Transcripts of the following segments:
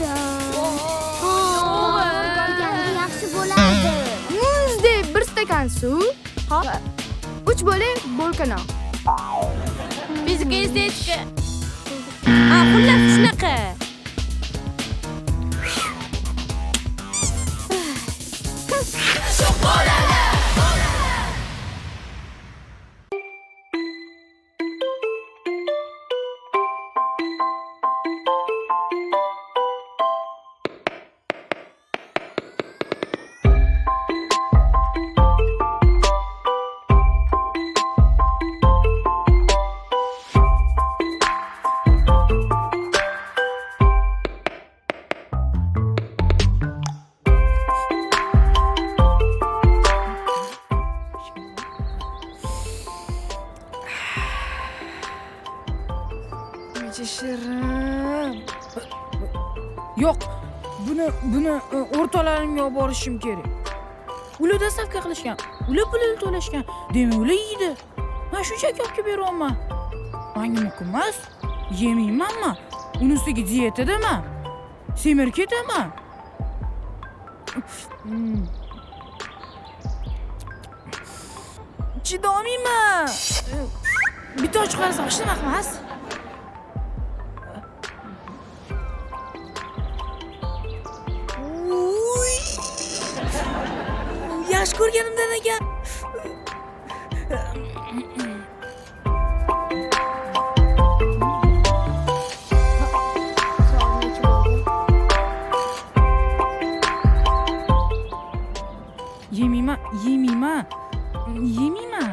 aytuvdim. Borganda yaxshi bo'lardi. Muzdek bir stakan suv. Hop. 3 bo'lak bo'lkanon. Fizika estetika. Ha, xullas shunaqa. Necha shirin. Yo'q, buni o'rtoqlarimga olib borishim kerak. Ular доставка qilishgan, ular pulini to'lashgan, demak ular yeydi. Man shunchaki olib kelib beryapman. Manga mumkin emas. Yemaymanmi? Uni ustiga diyetadaman. Semirib ketaman. Chidolmayman. Bitta ochib qarasam hech nima emas. Uy! Yaxshi ko'rganimdan ekan. Soat necha bo'ldi? Yemayman, yemayman. Yemayman.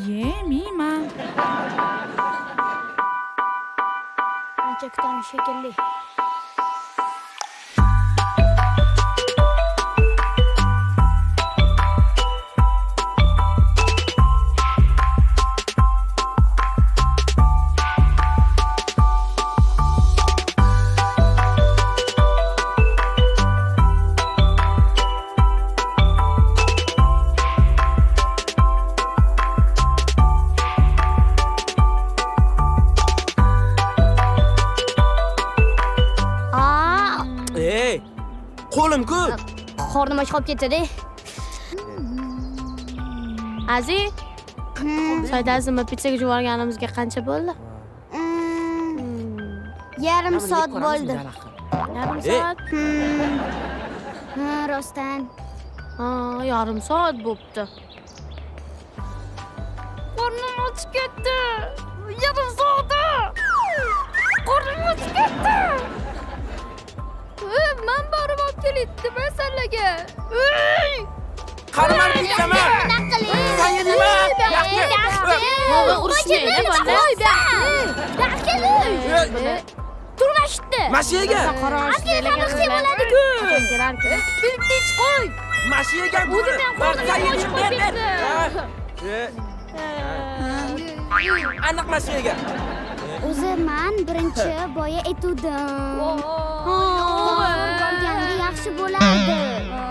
Yemayman. Ancha kutamiz shekilli. Aa, Ey, qo'lim-ku. Qornim och qolib ketdi-da. Azi, Saidazimni pizzaga yuborganimizga qancha bo'ldi? Yarim soat bo'ldi. Yarim Ey. soat. Ha, rostdan. Ha, yarim soat bo'pti. Qornim ochib ketdi. Yarim soat. Qornim ochib ketdi. Man borib olib kelay dedim sizlarga. Ey! Qani mani pizzaman? Nima qiling? Sanga nima? Yaxshi. Yo'q, urushmaydi bola. Keling. Turmashdi. Mashiyaga. Qachon kelarkin? Bitta ich qo'y. Mashiyaga. O'zim ham qornim ochib Ber, ber. ketdi. Ha. Aniq mashiyaga. O'zi man birinchi boya aytuvdim. Borganda yaxshi bo'lardi.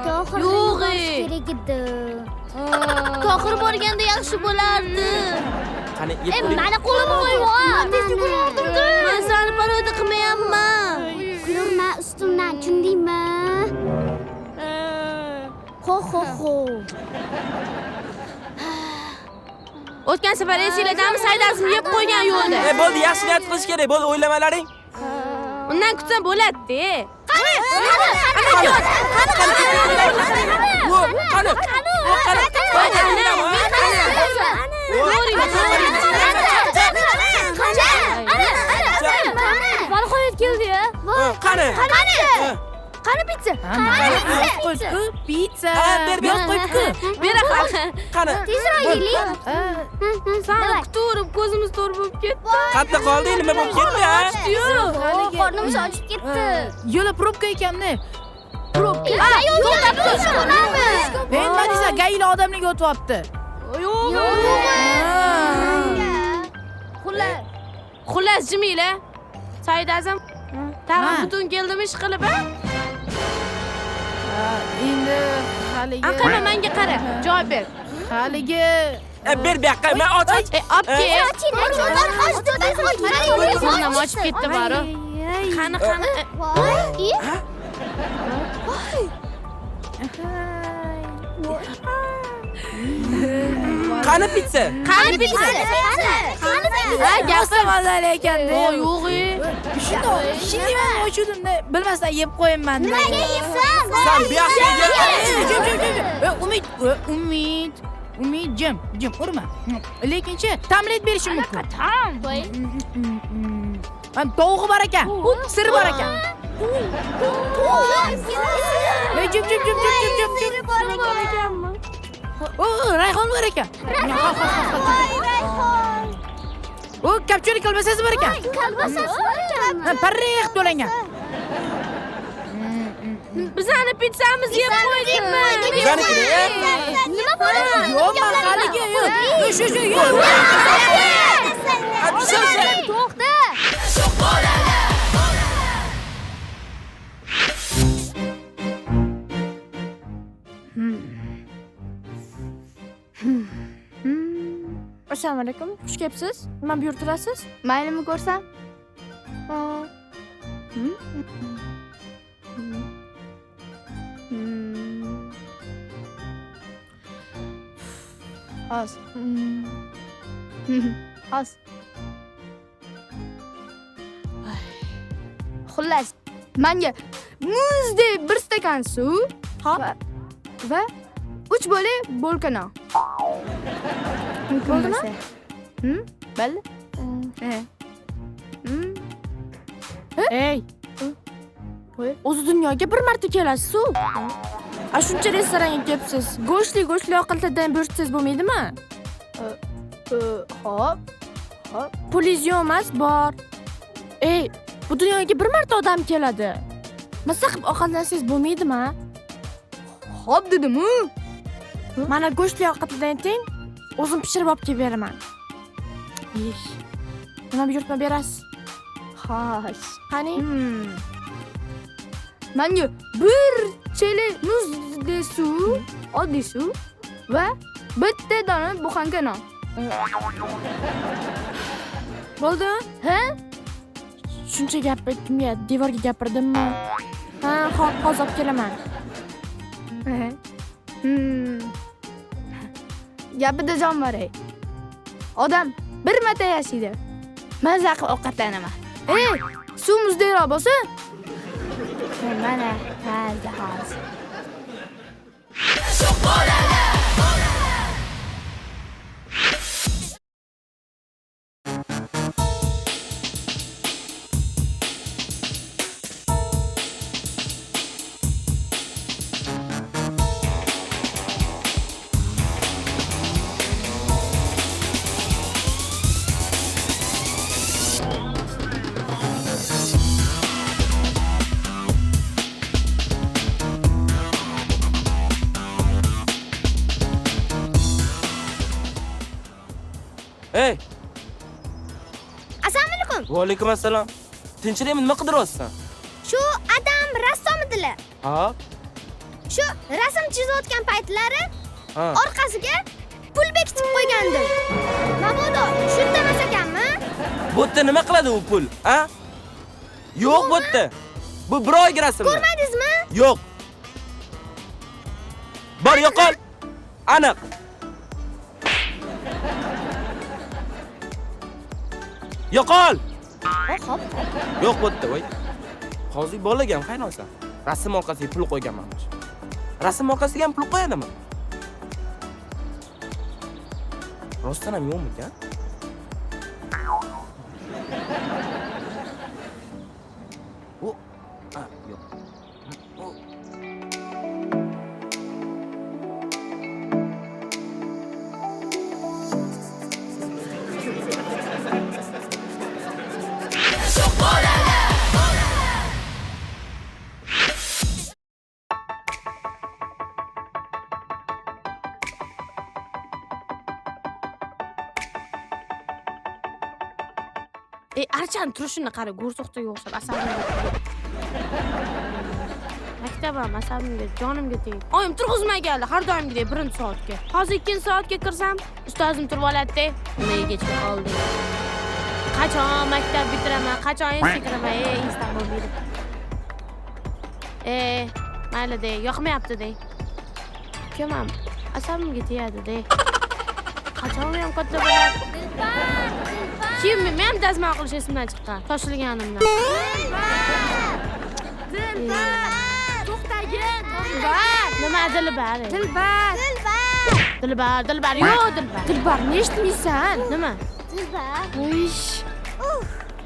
Tohirni Yo'q, yuborish ey. kerak edi. Tohir borganda yaxshi bo'lardi. Qani, yeb ko'ring. Mani qo'limni qo'yma. Tez yugurardim. Men seni paroda qilmayapman. Yurma ustimdan, tushundingmi? Ho ho ho. O'tgan safar esinglardami Saidazim yeb qo'ygan yo'lda. E, bo'ldi, yaxshi niyat qilish kerak. Bo'ldi, o'ylamalaring. Undan kutsa bo'ladi-da. Qani. Vo, qani. Vo, qani. Qani. Mana qo'yib keldi-ya. Qani. Qani? Qani pitsa? Yozib qo'yibdi-ku, pitsa. Ha, ber, ber. Yozib qo'yibdi-ku. Bera qol. Qani. Tezroq yeling. Sani kutaverib ko'zimiz to'r bo'lib ketdi. Qayerda qolding? Nima bo'lib ketdi, ha? Yo'q. Qornimiz ochib ketdi. Yo'la probka ekanda. Probka. To'xtab turishmi? Endi nima deysan, ГАИ lar odamlarga o'tyapti. Yo'q. Xullas. Xullas Jimila. Saidazim tag'in Ha. butun keldimi ish qilib, ha? Endi haligi Aqalma menga qara, javob ber. Haligi E, ber bu yoqqa. Men och. E, olib kel. Qornim ochib ketdi bari. Qani, qani? Voy. Qani pitsa? Qani pitsa? Qani pitsa? Ha, gapir. Mazali ekanda. Voy, yo'q e. Shundoq, shunday man ochuvdimda, bilmasdan yeb qo'yibman. Nimaga yeysan? San bu yoqqa Jim, jim, jim, jim. Umid, Umid, Umid, jim, jim, urma. Lekinchi ta'mlet berishim mumkin. Tam. Voy. Tovug'i bor ekan, siri bor ekan. Jim, jim, jim, jim, jim, jim, jim. Bor ekanmi? O, rayhon bor ekan. Voy, rayhon. O, kapchoni kolbasasi bor ekan. Kolbasasi bor ekanmi? Parreq to'langan. Bizani pitsamizni yeb qo'ydi. Bizanikini, e? Nima bo'ladi? Yo'q, man haligi, yo'q. Shu, shu, yo'q. To'xta. Assalomu alaykum. Xush kelibsiz. Nima buyurtirasiz? Maylimi ko'rsam? Oz. Oz. Xullas, menga muzdek bir stakan suv, Hop. va 3 bo'lak bo'lka non. Mumkin Bo'ldimi? bo'lsa. Bo'ldi. Ey. O'zi dunyoga bir marta kelasiz-ku. A shuncha restoranga kelibsiz. Go'shtli go'shtli ovqatlardan buyurtsangiz bo'lmaydimi? Hop. Pulingiz yo'q emas, bor. Ey, bu dunyoga bir marta odam keladi. Maza qilib ovqatlansangiz bo'lmaydimi? Hop dedim-u. Mana go'shtli ovqatlardan ayting, o'zim pishirib olib kelib beraman. Ish. Nima buyurtma berasiz? Xo'sh. Qani? Menga bir chelak muzli suv, oddiy suv va bitta dona buxanka non. Bo'ldi? Ha? Shuncha gapni kimga, devorga gapirdimmi? Ha, hop, hozir olib kelaman. Gapida jon bor ey. Odam bir marta yashaydi. Maza qilib ovqatlanaman. Ey, suv muzdekroq bo'lsin. Mana, hozir, hozir. Ey, Assalomu alaykum. va alaykum assalom. Tinchlikmi, nima qidiryapsan? Shu adam rassom edilar. Ha? Shu rasm chizayotgan paytlari Ha. orqasiga pul bekitib qo'ygandim. Mabodo shu yerda emas ekanmi? Bu yerda nima qiladi u pul, ha? Yo'q bu yerda. Bu bir oyga rasmmi? Ko'rmadingizmi? Yo'q. Bor, yo'qol. Aniq. Yo'qol. Hop. Yo'q bu yerda, voy. Hozir bolaga ham hayronsan. Rasm orqasiga pul qo'yganman. Rasm orqasiga ham pul qo'yadimi? Rostdan ham yo'qmikan? U, ha, yo'q. U. Archani turishini qara, go'rso'qtaga o'xshab asabimga. Maktab ham asabimga, jonimga tegdi. Oyim turg'izmaganlar har doimgidek birinchi soatga. Hozir ikkinchi soatga kirsam, ustozim turib oladi-da, nimaga kechga qolding? Qachon maktab bitiraman, qachon institutga kiraman, institutdan bo'lmaydi. Mayli de, yoqmayapti de. Ukam ham asabimga tegadi de. Qachon u ham katta bo'ladi? Kim men ham dazmol qilish esimdan chiqqan, shoshilganimdan. Dilbar! To'xtagin. Dilbar. Nima Dilbar? Dilbar. Dilbar! Dilbar, Dilbar, yo'q Dilbar. Dilbar, ne eshitmaysan? Nima? Dilbar! Uish.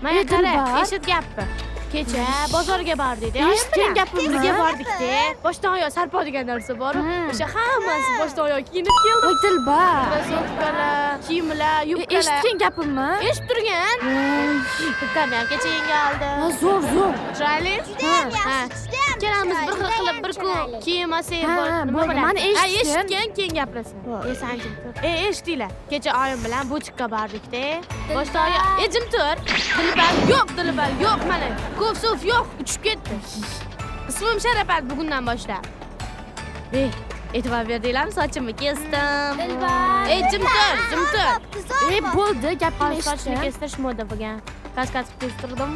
Mana qara, Dilbar. eshit gapni. Kecha bozorga bordik-da. Eshitgan gapimni. Birga bordik-da. Boshdan oyoq sarpo degan narsa bor. O'sha hammasi boshdan oyoq kiyinib keldi. Voy Dilbar. Krossovkalar, kiyimlar, yubkalar. Eshitgan gapimmi? Eshitib turgan. Yubkamni ham kecha yenga oldim. Zo'r, zo'r. Chiroyli? Judayam yaxshi, judayam Ikkalamiz bir xil qilib bir kun kiyim olsak nima bo'ladi? Mani eshitgin. Eshitgin, keyin gapirasan. San jim tur. Eshitinglar. Kecha oyim bilan butikka bordik-da. Boshdan oyoq, jim tur. Dilbar yo'q, Dilbar yo'q mana. Ko'p so'f yo'q, uchib ketdi. Ismim Sharafat bugundan boshlab. E'tibor berdinglarmi? Sochimni kesdim. Dilbar! Jim tur, jim tur. Bo'ldi, gapimni Sochni eshitdim. kestirish moda bo'lgan. Kaskad qilib kestirdim.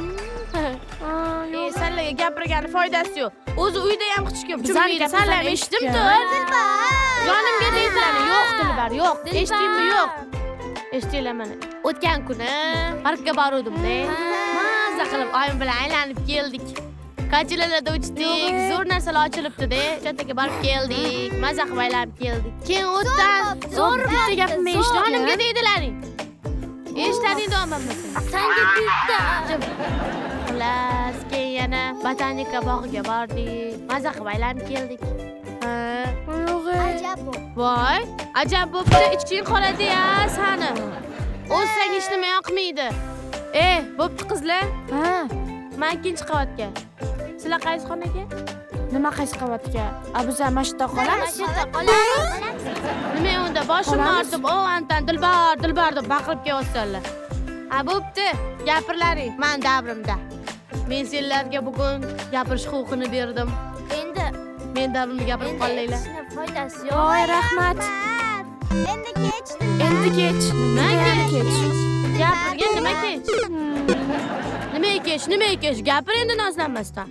Sanlarga gapirgani foydasi yo'q. O'zi uyda ham hech kim tushunmaydi. Sanlar ham eshitdim tur. Dilbar! Jonimga deydilar, yo'q Dilbar, yo'q. Eshitdingmi, yo'q. Eshitdinglar mana. O'tgan kuni parkka boruvdim-da. Maza qilib oyim bilan aylanib keldik. Kachilalarda uchdik, zo'r narsalar ochilibdi-da. Cho'ntaga borib keldik, maza qilib aylanib keldik. Keyin o'tdan Zo'r bitta gapimni eshitgin. Jonimga deydilaring. Eshitlaring davom etmasin. Sanga bitta. Xullas, keyin yana botanika bog'iga bordik. Maza qilib aylanib keldik. Ha. Yo'q. Ajab bo'pti. Voy, ajab bo'pti, iching qoladi-ya sani. O'z senga hech nima yoqmaydi. Bo'pti qizlar. Ha. Men ikkinchi qavatga. Sizlar qaysi xonaga? Nima qaysi qavatga? Biz ham mana shu yerda qolamiz. Qolamiz. Nima unda boshim ortib, o antan Dilbar, Dilbar deb baqirib kelyapsanlar. Ha, bo'pti. Gapirlaring, men davrimda. Men senlarga bugun gapirish huquqini berdim. Endi men davrimda gapirib qolinglar. Endi foydasi yo'q. Voy, rahmat. Endi kech. Endi kech. Nima kech? Gapirgin, nima kech? Nima kech? Nima kech? Gapir endi nozlanmasdan.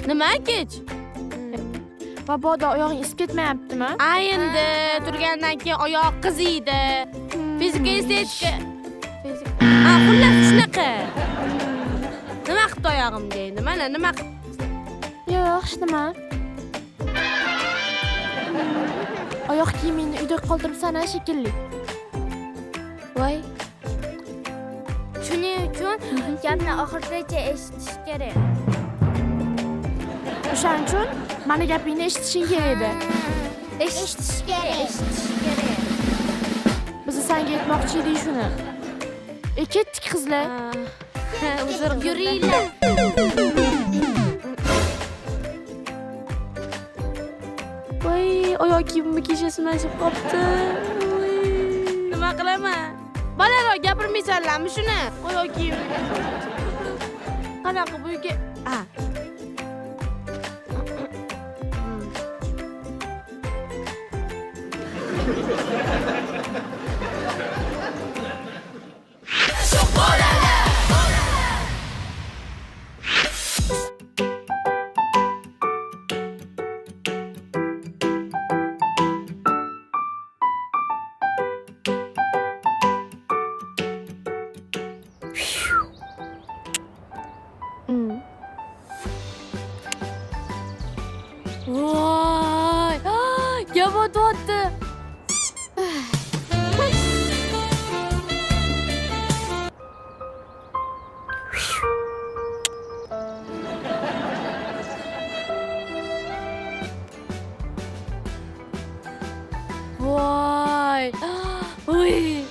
Nima kech? Mabodo oyog'ing isib ketmayaptimi? A endi turgandan keyin oyoq qiziydi. Fizika estetika. Fizika. Ha, xullas shunaqa. Nima qilibdi oyog'imga endi? Mana nima qilibdi? Yo'q, hech nima. Oyoq kiyimingni uyda qoldiribsan shekilli. Voy. Shuning uchun gapni oxirigacha eshitish kerak. O'shaning uchun mani gapingni eshitishing kerak edi. Eshitish kerak, eshitish kerak. Biz senga aytmoqchi edik shuni. Ketdik qizlar. Uzr, yuringlar. Voy, oyoq kiyimimni kiyish esimdan chiqib qolibdi. Nima qilaman? Bolalar gapirmaysanlarmi shuni? Oyoq kiyimni. Qanaqa bu uyga? Ha. Voy, gap otyapti. Voy, uy.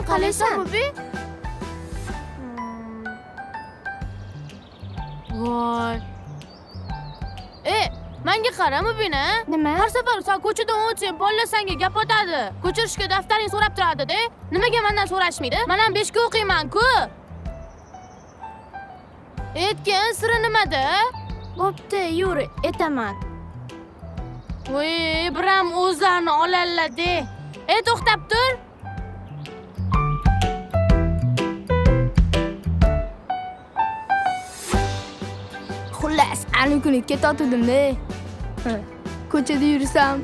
Qalaysan? Bubi? Voy. Menga qara Mubina. Nima? Har safar sen ko'chadan o'tsang, bolalar senga gap otadi. Ko'chirishga daftaring so'rab turadi-da. Nimaga mendan so'rashmaydi? Men ham 5 ga o'qiyman-ku. Aytgin, siri nimada? Bo'pti, yur, aytaman. Voy, biram o'zlarini oladilar-de. To'xtab tur. Xullas, anu kuni ketotgandim-da. Ko'chada yursam,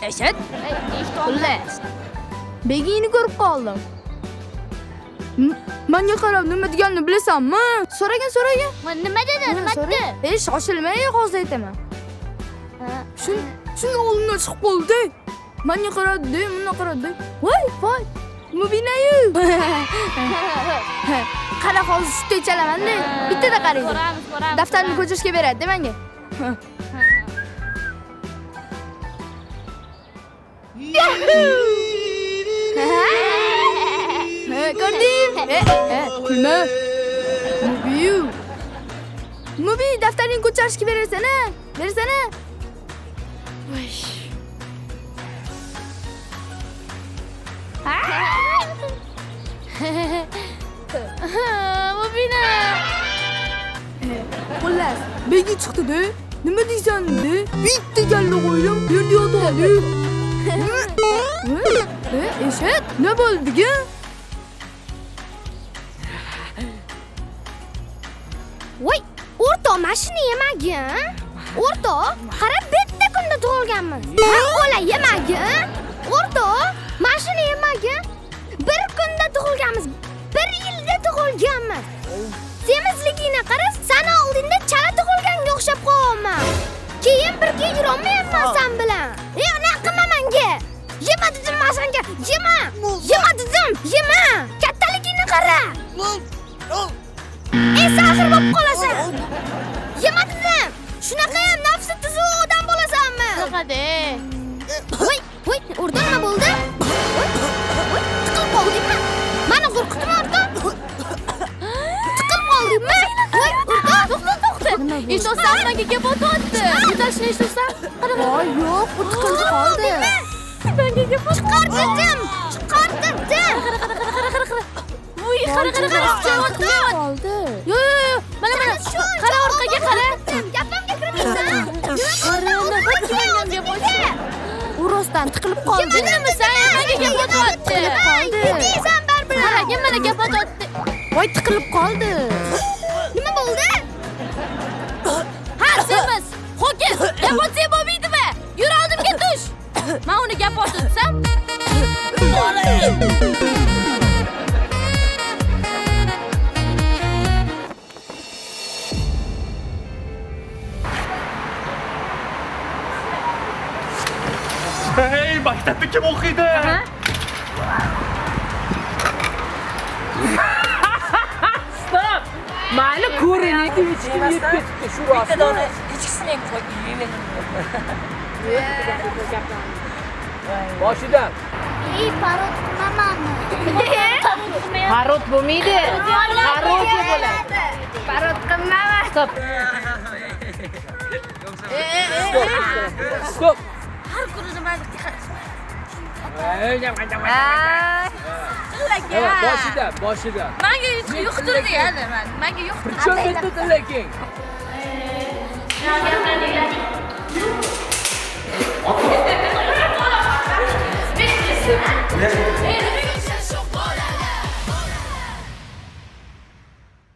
eshit. Xullas, Begini ko'rib qoldim. Menga qarab nima deganini bilasanmi? So'ragin, so'ragin. Nima dedi? Nima dedi? Ey, shoshilmay, hozir aytaman. Shuni oldimdan chiqib qoldi. Menga qaradi, bunga qaradi. Voy, voy. Mubinayu. Qara hozir sutda ichalaman-da. Bittada qaraydi. Ko'ramiz, ko'ramiz. Daftarni ko'chirishga beradi menga. Ko'rdim. Kulma. Mubiyu. Mubi, daftaringni ko'chirishga berasan-a? Berasan-a? Voy. Mubina. Xullas, begi chiqdi-da. Nima deysan dedi? Bitta kalla qo'ydim, yerda yotadi. Eshit, nima bo'ldi-ga? Voy, o'rtoq, mashina yemagin. O'rtoq, qara bitta kunda tug'ilganmiz. Ha, o'la yemagin. O'rtoq, mashina yemagin. Bir kunda tug'ilganmiz. Bir yilda tug'ilganmiz. Semizligingni qara, sani oldingda chala tug'ilganga o'xshab qolyapman. Keyin birga yurolmayapman sen bilan. Ey, unaqa qilma menga. Yema dedim men senga. Yema. Yema dedim, yema. Kattaligingni qara. Ey, saxir bo'lib qolasan. Yema dedim. Shunaqa ham nafsi tuzuk odam bo'lasanmi? Shunaqa-da. Voy, voy, o'rtoq nima bo'ldi? Voy, voy, tiqilib qoldingmi? Meni qo'rqitma o'rtoq. Tiqilib qoldingmi? Voy, o'rtoq, To'xta, to'xta. Eshitasan, menga gap otyapti. Yo'talishni eshitasan? Qara, qara. Voy, yo'q, bu tiqilib qoldi. Menga gap Chiqar dedim, chiqar dedim. Qara, qara, qara, qara, qara, qara. Voy, qara, qara, qara, kuchayapti, kuchayapti. Qoldi. Yo'q, yo'q, yo'q. Mana, mana. Qara orqaga qara. Gapimga kirmaysan. Qara, nima menga gap otdi? U rostdan tiqilib qoldi. Jinnimisan? Menga gap otyapti. Yeysan baribir. Qaragin, mana gap otyapti. Voy, tiqilib qoldi. Nima bo'ldi? Ha, semiz. Ho'kiz, gap otsang bo'lmaydimi? Yur oldimga tush. Men uni gap otsam. Hey, maktabda kim o'qiydi? Stop! Mayli ko'rinadi, hech kim yeb ketibdi, shu rostmi? Bitta dona echkisini ham yeyman. Boshidan. Ey, parod qilmamanmi? Parod bo'lmaydi. Parodiya bo'ladi. Parod qilmaman. Stop. Stop. Har kuni nima Boshidan, boshidan. Menga yuqtirdi yana, menga yuqtirdi. Причем bitta tillaking?